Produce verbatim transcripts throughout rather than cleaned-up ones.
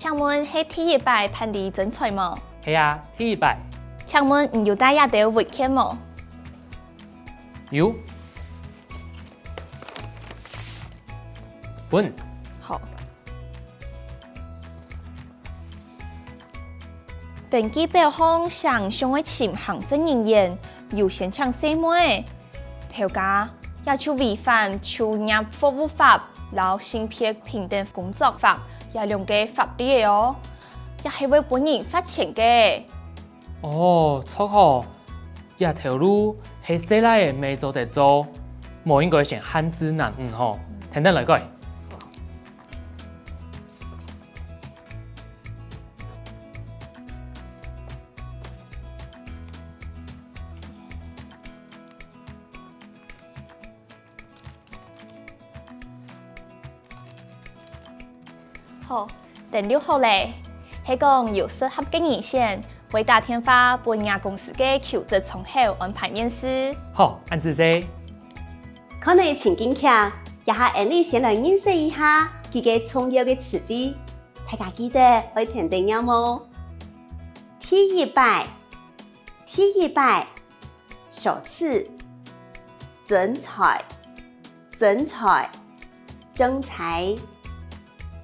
請問係第一擺辦理徵才無？係啊，第一擺。請問你有帶這兜文件無？有。分。好。登記表項寫想愛尋行政人員，有先請細妹仔。頭家，這就違反就業服務法摎性別平等工作法這兩个法例个哦，這係會分人罰錢个。哦，著好，這頭路係細賴仔乜做得做，無應該先限制男女吼。等等來過。 好，登錄好咧，係講有適合个人選，會打電話分若公司个求職窗口安排面試。好，恁仔細。看著情境劇，這下𠊎俚先來認識一下幾个重要个詞彙，大家記得愛跈等唸哦。第一擺，第一擺，首次，徵才， 徵才，徵才，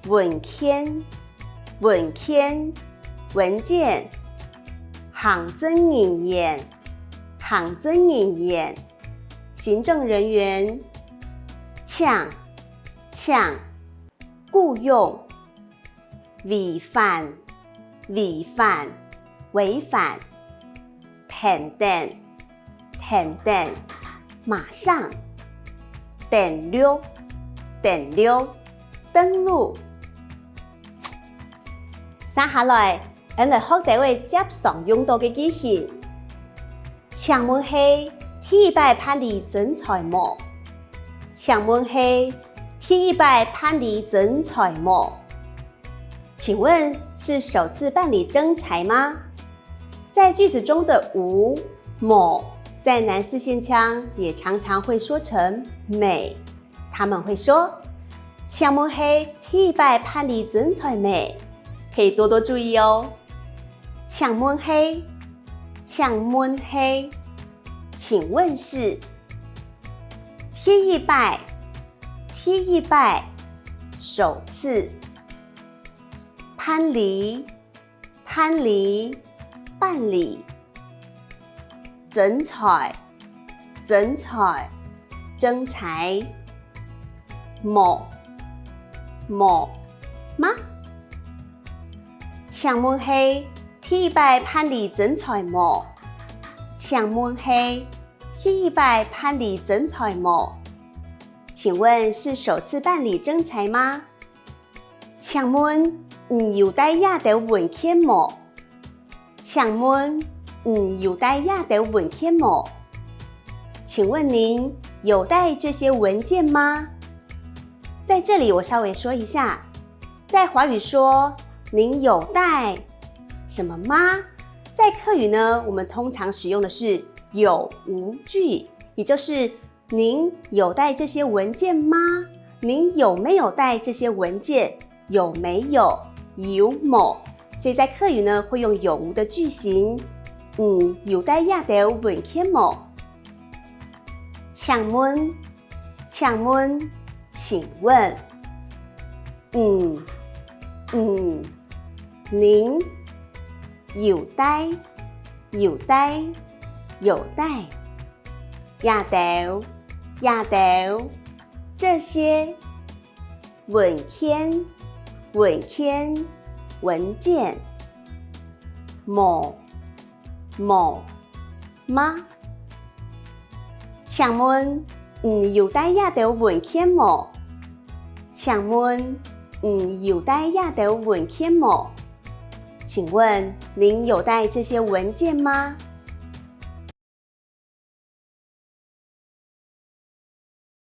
文件，文件，文件，行政人員，行政人員，行政人員，請，請， 僱用，違反，違反，違反，跈等，跈等，馬上，登錄，登錄，登錄。接下來， 𠊎俚來學兜仔輒常用著个句型。請問係第一擺辦理徵才無？請問係第一擺辦理徵才無？請問是首次辦理徵才嗎？在句子中的無、無，在南四縣腔也常常會說成美。 他們會說：「請問係第一擺辦理徵才無？」可以多多注意哦。請問係，請問係，請問是，第一擺，第一擺，首次，辦理， 辦理，辦理，徵才，徵才，徵才，無，無，嗎？請問係第一擺辦理徵才無？請問係第一擺辦理徵才無？請問是首次辦理徵才嗎？ 請問你有帶這兜文件無？請問你有帶這兜文件無？請問您有帶這些文件嗎？在這裡我稍微說一下，在華語說您有帶什麼嗎？在客語呢，我們通常使用的是有無句，也就是 您有帶這些文件嗎？您有沒有帶這些文件？有沒有？有無？所以在客語呢，會用有無的句型。你有帶這兜文件無？請問，請問，請問。你，你，您，有帶，有帶，有帶。 這兜，這兜，這些，文件，文件，文件，無，無，嗎？請問你有帶這兜文件無？請問你有帶這兜文件無？請問您有帶這些文件嗎？